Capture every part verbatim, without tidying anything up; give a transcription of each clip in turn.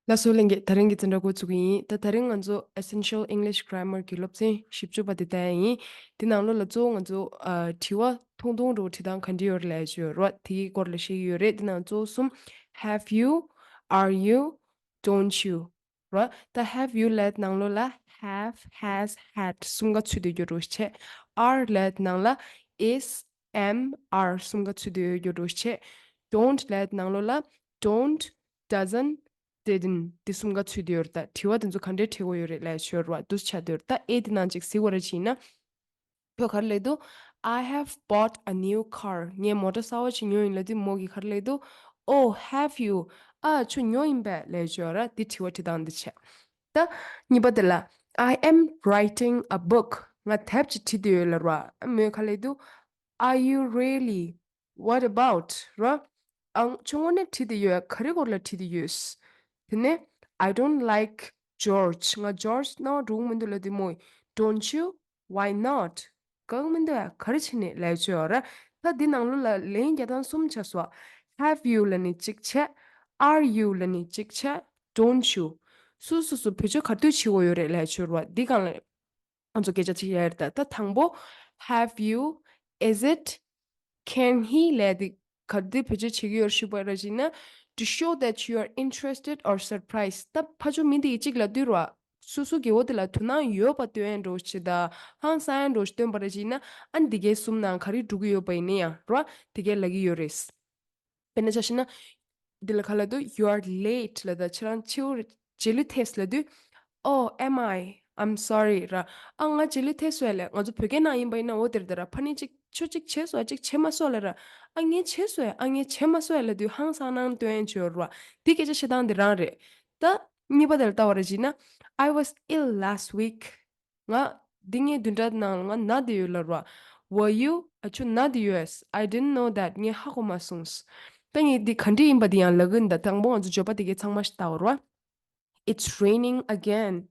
ལགས་སོ་ལྷན་རྒྱས། ད་རིང་གི་འཛིན་གྲྭ་འགོ་བཙུགས་ཀྱི་ཡིན། ད་ད་རིང་ང་ཚོ་Essential English Grammar གྱི་སློབ་ཚན་བཞི་བཅུ་པ་དེ་བལྟ་ཡ་ཡིན། དེ་ནང་ལོགས་ལ་གཙོ་བོ་ང་ཚོ་ཨ་དྲི་བ་ཐུང་ཐུང་འདྲ་བོ་དྲི་སྟངས་ག་འདྲ་ཡོད་རེད་ལབ་ཡ་ཅིག་ཡོད་རེད་བ། དེའི་སྐོར་ལ་བཤད་ཀྱི་ཡོད་རེད། དེ་ནང་གཙོ་བོ་གསུམ། Have you, are you, don't you ར། ད་have you ལབ་ནང་ལོགས་ལ་have, has, had གསུམ་ཀ་ཚུད་དེ་ཡོད་འགྲོ་བྱས། Are ལབ་ནང་ལ་is, am, are གསུམ་ཀ་ཚུད་དེ་ཡོད་འགྲོ་བྱས། Don't ལབ་ནང་ལོགས་ལ་don't, doesn't, didn't འདི་གསུམ་ཀ་ཚུད་དེ་ཡོད་རེད། ད་དྲི་བ་དེ་ཚོ་ག་འདྲས་དྲི་དགོས་ཡོད་རེད་ལབ་ཡ་ཅིག་ཡོད་རེད་བ། འདུག་སེ་ཆགས་བསྡད་ཡོད་རེད། ད་ཨེ་དེ་ནང་ཅིག་གཟིགས་པ་ར་བྱས་ན། ཁོས་ག་རེ་ལབ་འདུག I have bought a new car. ངས་མོ་ཊ་གསར་པ་ཅིག་ཉོས་ཡིན་ལབ་དུས་མོ་གིས་ག་རེ་ལབ་འདུག Oh, have you? ཨ་ཁྱོད་ཉོས་ཡིན་པས་ལབ་ཡ་ཅིག་ཡོད་རེད། འདི་དྲི་བ་དྲི་སྟངས་འདི་བྱས། ད་གཉིས་པ་དེ་ལ། I am writing a book. ང་དེབ་ཅིག་བྲིས་བསྡད་ཡོད་ལབ་ར། མོས་ག་རེ་ལབ་འདུག Are you really? What about? ར། ཨང་། ཁྱོད་དངོས་གནས་བྲིས་བསྡད་ཡོད། ག་རེ་སྐོར་ལ་བྲིས་བསྡད་ཡོད། དེ་ནས་I don't like George. ང་ཇོརྗ་སྣང་བ་འགྲོ་གི་མི་འདུག་ལབ་དུས་མོས་Don't you? Why not? དགའ་གི་མི་འདུག་ཨ། ག་རེ་བྱས་ནས་ལབ་ཡ་ཅིག་ཡོད་ར། ད་འདི་ནང་ལོགས་ལ་ལན་རྒྱག་སྟངས་གསུམ་ཆགས་སོང་། Have you ལབ་ནས་གཅིག་བྱས། Are you ལབ་ནས་གཅིག་བྱས། Don't you? སོ་སོ་སོ་བེད་སྤྱོད་ག་དུས་བྱེད་དགོས་ཡོད་རེད་ལབ་ཡ་ཅིག་ཡོད་ར། འདི་སྒང་ལ་ང་ཚོ་སྐད་ཆ་བཤད་ཡ་རེད། ད་ད་དང་པོ། Have you, is it, can he ལབ་དེ་ག་དུས་བེད་སྤྱོད་བྱེད་ཀྱི་ཡོད་ཞུས་པ་ར་བྱས་ན། To show that you are interested or surprised. ད་ཕར་ཕྱོགས་མི་དེ་གིས་གཅིག་ལབ་དུས་ར། སོ་སོ་སྒེར་པོ་དེ་ལ་དོ་སྣང་ཡོད་པ་སྟོན་ཡ་འདྲ་བོ་ཞིག་དང་། ཧང་སང་ཡ་འདྲ་བོ་ཞིག་སྟོན་པ་ར་བྱས་ན། ཨ་འདི་གའི་གསུམ་ནང་ག་རེ་འགྲོ་གི་ཡོད་པ་ཡིན་ན་ཡང་ར། དེ་གའི་ལབ་ཀྱི་ཡོད་རེད། དཔེར་ན་ཆ་བཞག་ན། འདི་ལ་ག་ལབ་འདུག You are late ལབ་དང་། ཁྱེད་རང་ཕྱི་པོ་རྗེས་ལུས་ཐེབས་ལབ་དུས། Oh, am I? I'm sorry ར། ཨ་ང་རྗེས་ལུས་ཐེབས་སོང་ལབ། ང་ཚོ་བོད་སྐད་ནང་ཡིན་པ་ཡིན་ན་འོ་དེ་རེད་ད་ར། ཕ་ནི་གཅིག་ཁྱོད་གཅིག་བྱས་སོང་ཨ། གཅིག་བྱས་མ་སོང་ལབ་ར། ཨ་ངས་བྱས་སོང་ཨ། ཨ་ངས་བྱས་མ་སོང་ཨ་ལབ་དུས་ཧང་སང་སྣང་སྟོན་ཡ་ཅིག་ཡོད་ར་བ། འདི་སྐད་ཆ་བཤད་སྟངས་འདི་རང་རེད། ད་གཉིས་པ་དེ་ལ་ལྟ་བ་ར་བྱས་ན། I was ill last week. ང་འདི་ངའི་བདུན་ཕྲག་ནང་ང་ན་བསྡད་ཡོད་ལབ་ར། Were you? ཨ་ཁྱོད་ན་བསྡད་ཡོད་ཨ། I didn't know that. ངས་ཧ་གོ་མ་སོང་། ད་ངས་འདི་ག་འདྲ་ཡིན་པ་འདི་ཡང་ལབ་གི་ཡིན། ད་དང་པོ་ང་ཚོ་བརྗོད་པ་དེ་གའི་ཚང་མ་ཞིག་ལྟ་བ་ར། It's raining again.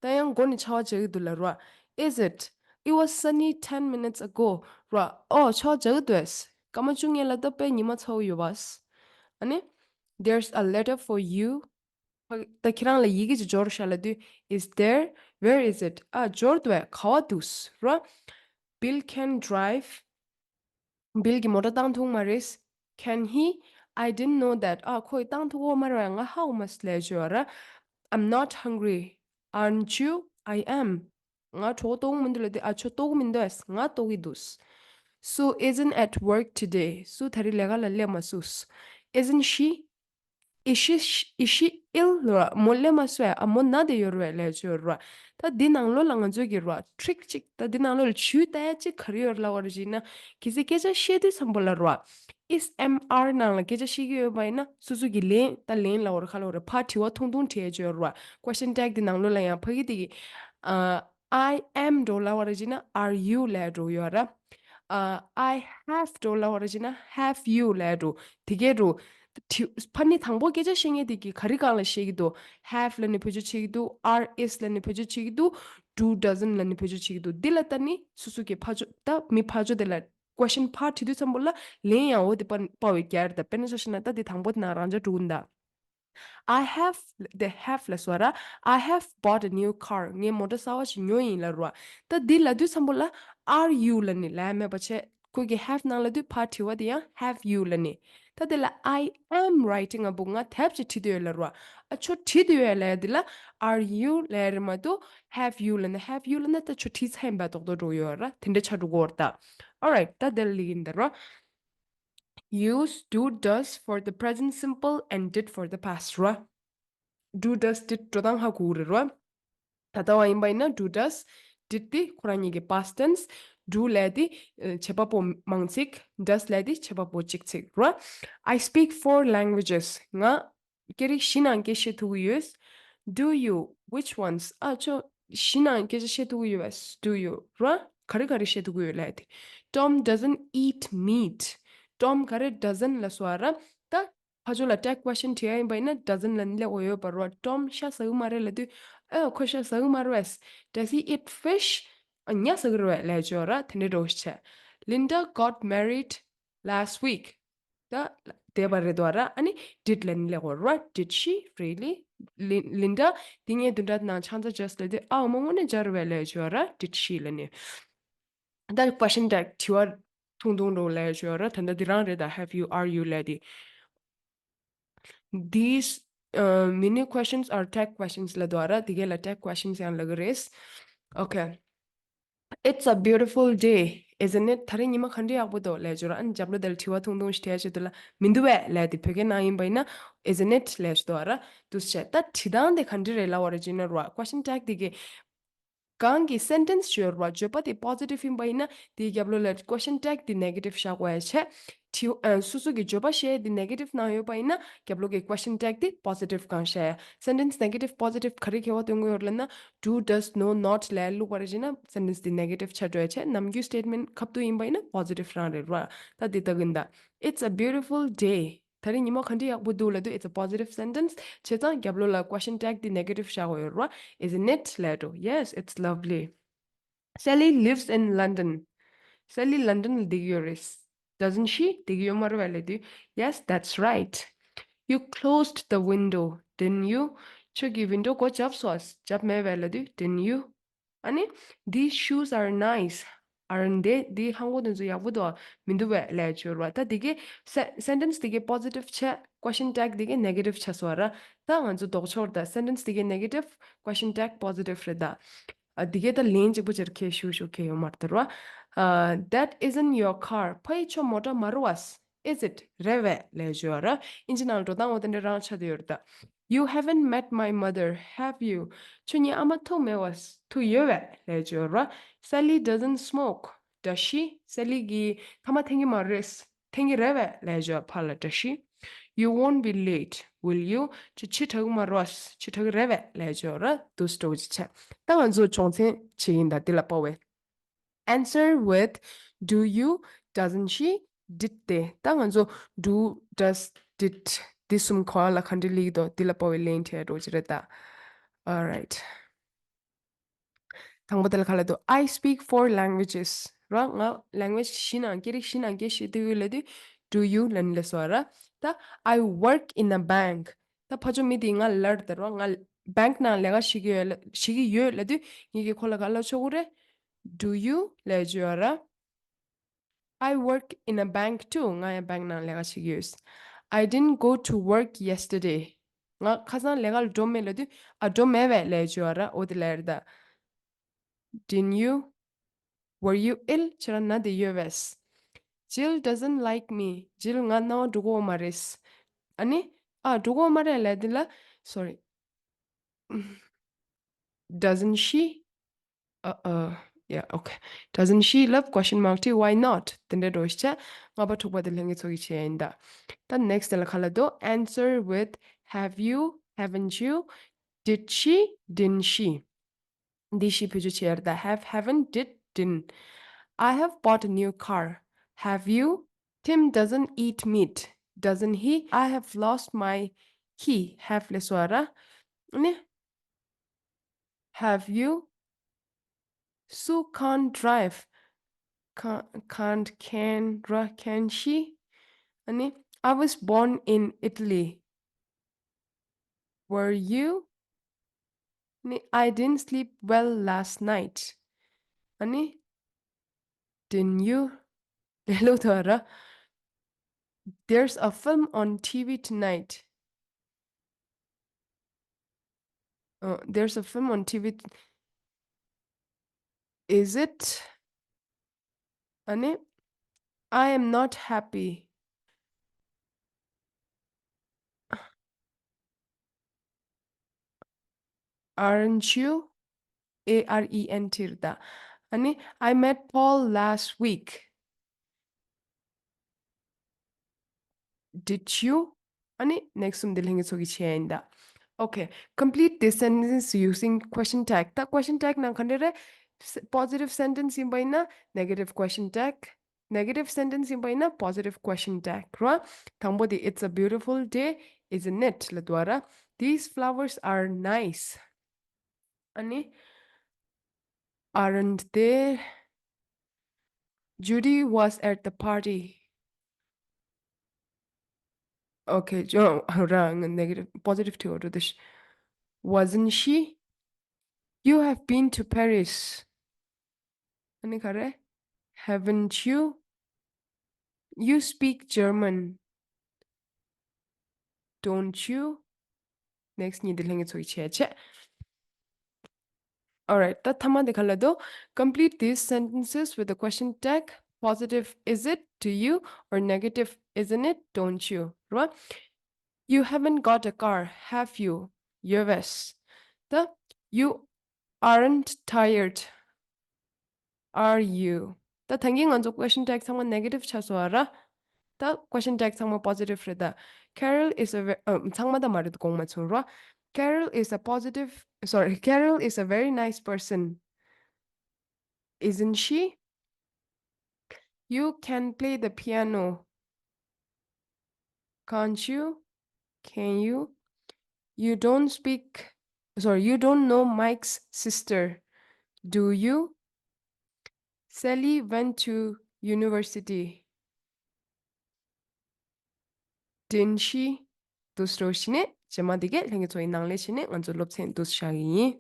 ད་ཡང་མགོ་ནས་ཆར་པ་རྒྱག་གི་འདུག་ལབ་ར། Is it? It was sunny ten minutes ago. ར། ཨོ་ཆར་པ་རྒྱག་གི་འདུག་ཨ། སྐར་མ་བཅུ་ལྔའི་ལ་ད་དཔེ་ཉི་མ་ཚ་པོ་ཡོད་པ། ཨ་ནི། There's a letter for you. ད་ཁྱེད་རང་ལ་ཡི་གེ་ཅིག་འབྱོར་ཤག་ལབ་དུས། Is there? Where is it? ཨ་འབྱོར་འདུག་གས། ག་པར་འདུག་ར། Bill can't drive. བིལ་གྱིས་མོ་ཊ་བཏང་ཐུབ་མ་རེད། Can he? I didn't know that. ཨ་ཁོ་ཡིས་བཏང་ཐུབ་ཀྱི་ཡོད་མ་རེད་པས། ང་ཧ་གོ་མ་སོང་ལབ་ཡ་ཅིག་ཡོད་ར། I'm not hungry. Aren't you? I am. ང་གྲོད་ཁོག་ལྟོགས་ཀྱི་མི་འདུག་ལབ་དུས། ཨ་ཁྱོད་ལྟོགས་ཀྱི་མི་འདུག་གས། ང་ལྟོགས་ཀྱི་འདུག Sue isn't at work today. སུ་ད་རེས་ལས་ཀ་ལ་སླེབས་མ་སོང་། Isn't she? Is she, is she ill ར། མོ་སླེབས་མ་སོང་ཨ། མོ་ན་བསྡད་ཡོད་རེད་པས་ལབ་ཡ་ཅིག་ཡོད་ར། ད་འདི་ནང་ལོགས་ལ་ང་ཚོས་ཀྱི་ར། ཊི་རིག་ཅིག་ད་འདི་ནང་ལོགས་ལ་ཇུས་བལྟ་ཡ་ཅིག་ག་རེ་ཡོད་རེད་ལབ་པ་ར་བྱས་ན། གལ་སྲིད་སྐད་ཆ་བཤད་དུས་ཙམ་པ་ལ་ར། Is, am, are ནང་ལ་སྐད་ཆ་བཤད་ཀྱི་ཡོད་པ་ཡིན་ན། སོ་སོ་གི་ལན། ད་ལན་ལབ་པ་ར་ག་ལབ་པ་ར། ཕར་དྲི་བ་ཐུང་ཐུང་དྲི་ཡ་ཅིག་ཡོད་ར། Question tag འདི་ནང་ལོགས་ལ་ཡང་ཕ་གི་དེ་གིས། ཨ། I am འདྲ་བོ་ལབ་པ་ར་བྱས་ན། Are you ལབ་འདྲ་བོ་ཡོད་ར། ཨ། I have འདྲ་བོ་ལབ་པ་ར་བྱས་ན། Have you ལབ་འདྲ་བོ། དེ་གས་འདྲ་བོ། དྲི། ཕ་ནི་དང་པོ་སྐད་ཆ་བཤད་མཁན་དེ་གིས་ག་རེ་སྒང་ལ་བཤད་ཀྱི་འདུག Have ལབ་ནས་བེད་སྤྱོད་བྱེད་ཀྱི་འདུག Are, is ལབ་ནས་བེད་སྤྱོད་བྱེད་ཀྱི་འདུག Do, doesn't ལབ་ནས་བེད་སྤྱོད་བྱེད་ཀྱི་འདུག་འདི་ལ་ལྟ་ནི་སོ་སོ་གི་ཕར་ཕྱོགས། ད་མི་ཕར་ཕྱོགས་དེ་ལ་question ཕར་དྲི་དུས་ཙམ་པ་ལ་ལན་ཡང་འོ་དེ་པ་པ་བའི་རྒྱ་རེད། ད་དཔེར་ན་ཆ་བཞག་ན་ད་འདི་དང་པོ་དེ་ནང་རང་འཇགས་འགྲོ་གི་ཡིན་ད། I have, they have ལབ་སོང་ར། I have bought a new car. ངས་མོ་ཊ་གསར་པ་ཞིག་ཉོས་ཡིན་ལབ་ར། ད་འདི་ལབ་དུས་ཙམ་པ་ལ་are you ལབ་ནི་ལབ་ཡ་མེད་པ་བྱས། ཁོ་གིས་have གནང་ལབ་དུས་ཕར་དྲི་བ་དེ་ཡང་have you ལབ་ནི། ད་དེ་ལ་I am writing a book. ང་དེབ་ཅིག་བྲིས་བསྡད་ཡོད་ལབ་ར། ཨ་ཁྱོད་བྲིས་བསྡད་ཡོད་ལབ་ཡ་དེ་ལ་are you ལབ་ཡ་རེད་མ་གཏོགས་have you ལབ་ན། Have you ལབ་ན་ད་ཁྱོད་བྲིས་ཚར་ཡིན་པ་རྡོག་རྡོག་འགྲོ་གི་ཡོད་ར། དེ་འདྲ་ཆགས་འགྲོ་གི་ཡོད་རེད་ད། Alright. ད་དེ་ལ་ལབ་ཀྱི་ཡིན་ད་ར། Use do, does for the present simple and did for the past ར། Do, does, did འགྲོ་སྟངས་ཧ་གོ་གི་རེད་ར། ད་ལྟ་བ་ཡིན་པ་ཡིན་ན་do, does, did དེ་ཁོ་རང་གཉིས་ཀྱི་past tense། Do ལབ་དེ་ཨ་བྱེད་པ་པོ་མང་ཚིག Does ལབ་དེ་བྱེད་པ་པོ་གཅིག་ཚིག་ར། I speak four languages. ང་སྐད་རིགས་བཞི་ནང་སྐད་བཤད་ཐུབ་ཀྱི་ཡོད། Do you? Which ones? ཨ་ཁྱོད་བཞི་ནང་སྐད་ཆ་བཤད་ཐུབ་ཀྱི་ཡོད་པས། Do you ར། ག་རེ་ག་རེ་བཤད་ཐུབ་ཀྱི་ཡོད་ལབ་དེ། Tom doesn't eat meat. Tom ག་རེ་doesn't ལབ་སོང་ཨ་ར། ད་ཕར་ཕྱོགས་ལ་tag question དྲི་ཡ་ཡིན་པ་ཡིན་ན་doesn't ལབ་ནི་སླེབས་དགོས་ཡོད་པ་ར། Tom ཤ་ཟ་གི་མ་རེད་ལབ་དུས། ཨེ་ཁོ་ཤ་ཟ་གི་མ་རེད་པས། Does he eat fish? ཨ་ཉ་ཟ་གི་རེད་པས་ལབ་ཡ་ཅིག་ཡོད་ར། དེ་འདྲ་འདྲ་བོ་ཞིག་བྱས། Linda got married last week. ད་འདས་པ་རེད་འདུག་ར། ཨ་ནི་did ལབ་ནི་སླེབས་དགོས་ར། Did she really? Lin- Linda, དེ་ངས་བདུན་ཕྲག་ནང་ཆང་ས་བརྗེས་ལབ་དུས། ཨ། འོ་མ་དངོས་གནས་བརྗེས་རེད་པས་ལབ་བྱས་པ་ར། Did she ལབ་ནས། ད་question tag དྲི་བ་ཐུང་ཐུང་རུ་ལབ་བྱས་པ་ར། ད་ལྟ་འདི་རང་རེད་ད། Have you, are you ལབ་དེ། These uh, mini questions are tag questions ལབ་འདུག་པ་ར། དེ་གས་ལ་tag questions ཡང་ལབ་ཀྱི་རེད། Okay. It's a beautiful day, isn't it? ད་རིང་ཉི་མ་ག་འདྲ་ཡག་པོ་འདུག་ལབ་བྱས་པ་ར། ཨ་ནི་རྒྱབ་ལོགས་དེ་ལ་དྲི་བ་ཐུང་ཐུང་ཞིག་དྲིས་བྱས་དུས་ལ། མི་འདུག་པས་ལབ་དེ་བོད་སྐད་ནང་ཡིན་པ་ཡིན་ན། Isn't it ལབ་བྱས་འདུག་པ་ར། འདུག་སེ་བྱས། ད་དྲི་སྟངས་དེ་ག་འདྲ་རེད་ལབ་པ་ར་བྱས་ན་ར། Question tag དེ་གས། གང་གི་sentence ཞིག་ཡོད་རེད་པ། བརྗོད་པ་དེ་positive ཡིན་པ་ཡིན་ན། དེའི་རྒྱབ་ལོགས་ལ་question tag དེ་negative བཞག་དགོས་ཡ་བྱས། དྲི- ཨ། སོ་སོ་གི་བརྗོད་པ་བཤད་ཡ་དེ་negative ནང་ཡོད་པ་ཡིན་ན། རྒྱབ་ལོགས་ཀྱི་question tag དེ་positive གང་བཤད་ཡ། Sentence negative positive ག་རེ་ཁྱད་པར་སྟོན་གྱི་ཡོད་ལབ་ན། Do, does, no, not ལབ་བླུགས་པ་ར་བྱས་ན། Sentence དེ་negative ཆགས་འགྲོ་ཡ་བྱས། ནམ་རྒྱུན་statement ཁ་ཐུག་ཡིན་པ་ཡིན་ན་positive རང་རེད་ར། ད་དེ་ལྟ་གི་ཡིན་ད། It's a beautiful day. ད་རིང་ཉི་མ་ག་འདྲ་ཡག་པོ་འདུག་ལབ་དུས། It's a positive sentence བྱས་ཙང་རྒྱབ་ལོགས་ལ་question tag དེ་negative བཞག་དགོས་ཡོད་རེད་པ། Isn't it ལབ་འགྲོ། Yes, it's lovely. Sally lives in London. Sally London ལ་བསྡད་ཀྱི་ཡོད་རེད། Doesn't she? བསྡད་ཀྱི་ཡོད་མ་རེད་པས་ལབ་དུས། Yes, that's right. You closed the window, didn't you? ཁྱོད་ཀྱིས་window སྒོ་བརྒྱབ་སོང་ཨ། བརྒྱབ་མེད་པས་ལབ་དུས། Didn't you? ཨ་ནི། These shoes are nice, aren't they? འདི་ལྷམ་གོག་དེ་ཚོ་ཡག་པོ་འདུག་མི་འདུག་པས་ལབ་བྱས་པ་ར། ད་འདི་གས་se- sentence འདི་གས་positive བྱས། Question tag འདི་གས་negative ཆགས་སོང་པ་ར། ད་ང་ཚོ་ལྡོག་ཕྱོགས་རེད་ད། Sentence འདི་གས་negative, question tag positive རེད་ད། ཨ། འདི་གས་ད་ལན་གཅིག་པོ་ཅིག་ཁྱད་ཞུ་ཞུ་ཁྱད་ཡོད་མ་རེད་ད་ར། ཨ། That isn't your car. ཕ་ཡི་ཁྱོའི་མོ་ཊ་མ་རེད་པས། Is it? རེད་པས་ལབ་བྱས་པ་ར། ཨིན་ཇི་ནང་འགྲོ་སྟངས་འོ་དེ་འདྲ་རང་ཆགས་བསྡད་ཡོད་རེད་ད། You haven't met my mother, have you? ཁྱོད་ངའི་ཨ་མ་ཐུག་མེད་པས། ཐུག་ཡོད་པས་ལབ་བྱས་པ་ར། Sally doesn't smoke, does she? སེ་ལི་གིས་ཐ་མག་འཐེན་གྱི་མ་རེད། འཐེན་གྱི་རེད་པས་ལབ་བྱས་པ་ལ། Does she? You won't be late, will you? ཁྱོད་ཕྱི་དྲགས་ཀྱི་མ་རེད་པས། ཕྱི་དྲགས་ཀྱི་རེད་པས་ལབ་བྱས་པ་ར། འདུག་སེ་འགྲོ་གི་བྱས། ད་ང་ཚོ་སྦྱོང་ཚན་བྱེད་ཀྱི་ཡིན་ད། འདི་ལ་དཔའ་བོས། Answer with do you, doesn't she, did they. ད་ང་ཚོ་do, does, did འདི་གསུམ་གང་ལ་ག་འདྲ་སླེབས་ཀྱི་འདུག་འདི་ལ་དཔའ་བོས་ལན་འཁྲིད་འགྲོ་གི་རེད་ད། Alright. དང་པོ་དེ་ལ་ག་ལབ་འདུག I speak four languages ར། ང་language བཞི་ནང་། སྐད་རིགས་བཞི་ནང་སྐད་ཤེས་བསྡད་ཡོད་ལབ་དུས། Do you ལབ་ནས་སླེབས་སོང་པ་ར། ད་I work in a bank. ད་ཕར་ཕྱོགས་མི་དེས་ང་ལ་ལབ་རེད་ད་ར། ང་bank ནང་ལས་ཀ་བྱེད་ཀྱི་ཡོད་ལ་བྱེད་ཀྱི་ཡོད་ལབ་དུས། ངས་ཀྱིས་ཁོ་ལ་ག་ལབ་ཆོག་གི་རེད། Do you ལབ་བྱས་པ་ར། I work in a bank too. ང་ཡང་bank ནང་ལས་ཀ་བྱེད་ཀྱི་ཡོད། I didn't go to work yesterday. ང་ཁ་སང་ལས་ཀ་ལ་འགྲོ་མེད་ལབ་དུས། ཨ། འགྲོ་མེད་པས་ལབ་བྱས་པ་ར། འོ་དེ་ལབ་རེད་ད། Didn't you? Were you ill? ཁྱེད་རང་ན་བསྡད་ཡོད་པས། Jill doesn't like me. Jill ང་སྣང་བ་འགྲོ་གི་ཡོད་མ་རེད། ཨ་ནི། ཨ། འགྲོ་གི་ཡོད་མ་རེད་ལབ་དེ་ལ། Sorry. Doesn't she? Uh, uh, yeah, okay. Doesn't she love question mark དེ། Why not? དེ་འདྲ་འགྲོ་ཤི་ཆ། ལྔ་པ་དྲུག་པ་དེ་ལྷན་རྒྱས་ཚོ་གིས་བྱས་ཡིན་ད། ད་next དེ་ལ་ག་ལབ་འདུག Answer with have you, haven't you, did she, didn't she. འདི་བཞི་བེད་སྤྱོད་བྱས་ཡོད་རེད་ད། Have, haven't, did, didn't. I have bought a new car. Have you? Tim doesn't eat meat, doesn't he? I have lost my key. Have ལབ་སོང་པ་ར། ཨ་ནི། Have you? Sue can't drive. Can't, can't, can ར། Can she? ཨ་ནི། I was born in Italy. Were you? ཨ་ནི། I didn't sleep well last night. ཨ་ནི། Didn't you? ལབ་ལོ་ཐོ་ར། There's a film on T V tonight. Uh, there's a film on T V. Is it? ཨ་ནི། I am not happy. Aren't you? A R E N T རེད་ད། ཨ་ནི། I met Paul last week. Did you? ཨ་ནི། Next གསུམ་དེ་ལྷན་རྒྱས་ཚོ་གིས་བྱས་ཡིན་ད། Okay. Complete this sentence using question tag. ད་question tag ནང་ག་འདྲ་རེད། Positive sentence ཡིན་པ་ཡིན་ན་negative question tag. Negative sentence ཡིན་པ་ཡིན་ན་positive question tag ར། དང་པོ་དེ། It's a beautiful day, isn't it? ལབ་འདུག་པ་ར། These flowers are nice. ཨ་ནི། Aren't they? Judy was at the party. Okay, ཅོ་ར་ང་negative, positive ཐིག་འོ་འགྲོ་དེ་ཤི། Wasn't she? You have been to Paris. ཨ་ནི་ག་རེ། Haven't you? You speak German, don't you? Next གཉིས་འདི་ལྷན་རྒྱས་ཚོ་ཡིས་བྱས་བྱས། Alright, ད་ཐ་མ་འདི་ག་ལ་འདུག Complete these sentences with the question tag. Positive, is it, do you? Or negative, isn't it, don't you? རེད་བ། You haven't got a car, have you? ཡོད་པས། ད་you aren't tired, are you? ད་ད་གིན་ང་ཚོ་question tag ཚང་མ་negative ཆགས་སོང་བ་ར། ད་question tag ཚང་མ་positive རེད་ད། Carol is a ve- ཨ། ཚང་མ་ད་མ་རེད། དགོངས་མ་ཚོམ་ར། Carol is a positive, sorry, Carol is a very nice person, isn't she? You can play the piano, can't you? Can you? You don't speak, sorry, you don't know Mike's sister, do you? Sally went to university, didn't she? འདུག་སེ་བྱས་ནས་རྗེས་མ་འདི་གས་ལྷན་རྒྱས་ཚོ་ཡིས་ནང་ལས་བྱས་ནས་ང་ཚོ་སློབ་ཚན་འདུག་སེ་བཞག་གི་ཡིན།